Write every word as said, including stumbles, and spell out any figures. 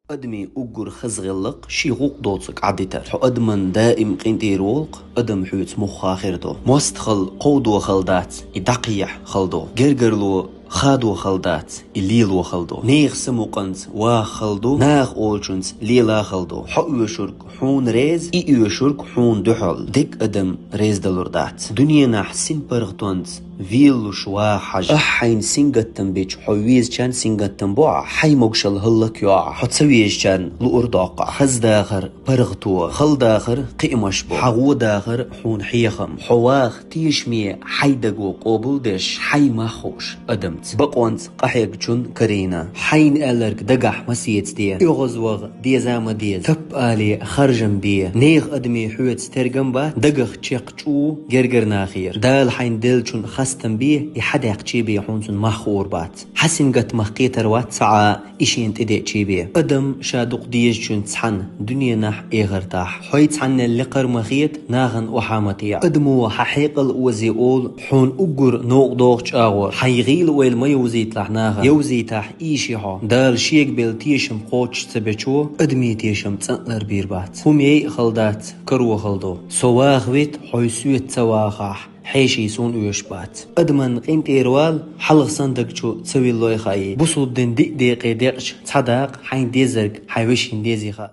Адамий уггар хаза гӀиллакх ший гӀулакх доцург Ӏадитар. Хьо адаман даим къинтӀера волкх, адам хьоьца муха хир ду. МоастагӀал кховдо хала дац, и дӀакхехьа хала ду. Гергарло хадо хала дац, и лело хала ду. Нехан самукъанца ваха хала ду, наха олучунца лела хала ду. Хьо оьшург хьуна реза, и оьшург хьуна дуьхьал. Дег адам реза далур дац. Дуьненахь син паргӀатонца велалуш ваха хьажа. Ахь хьайна сингаттам бича, хьо везачарна сингаттам бу Ӏа, хьай могашалла хӀаллакьйу Ӏа. Хьо ца везачарна луъур доккху Ӏа. Хаза дахар паргӀато, хала дахар кхиамаш бу. Хьан гӀо дахар хьуна хьехам. Хьо ваха тешаме хьай даго къобалдеш, хьай мах хууш адамца. Бакъонца къахьегначун карийна. Хьайна аьлларг дагахь ма сецаде. ОьгӀазваха деза ма деза. Тап алий, харжам бе. Нехан адамий хьоьца тергам бац, дагах чекх чӀу гергара нахера. Дала хьайна деллачун хастам бе, и хьадаьккхача бе хьуна цунна мах хуур бац. Хьан сингаттамах кхетар вац цхьа а, и шена тӀедеъча бе. Адам ша дукха дезачун цхьана дуьненахь, эхартахь. Хьой цхьаннел лекхар ма хета, нахана охьа ма тӀеӀа. Адамо хьан хьекъал озе олу, хьуна уггар новкъа дохучу агӀор. Хьайн гӀийла ойла ма йовзийталахь нахана. Йовзийтахь ийши хьо. Дала шега белла тешам кхочуш ца бечо, адамий тешам цӀанлар бийр бац. ХӀума яйа хала дац, каро хала ду. Со ваха вита, хьой соьца ца вахахь, хьеший суна оьшуш бац. Адаман къинтӀера вала, хьалха санна даг чу ца виллой хаий. Бусулба дин диъ декъе декъча цхьа дакъа, хьайна дезарг хьайн вешин дезе хаьа.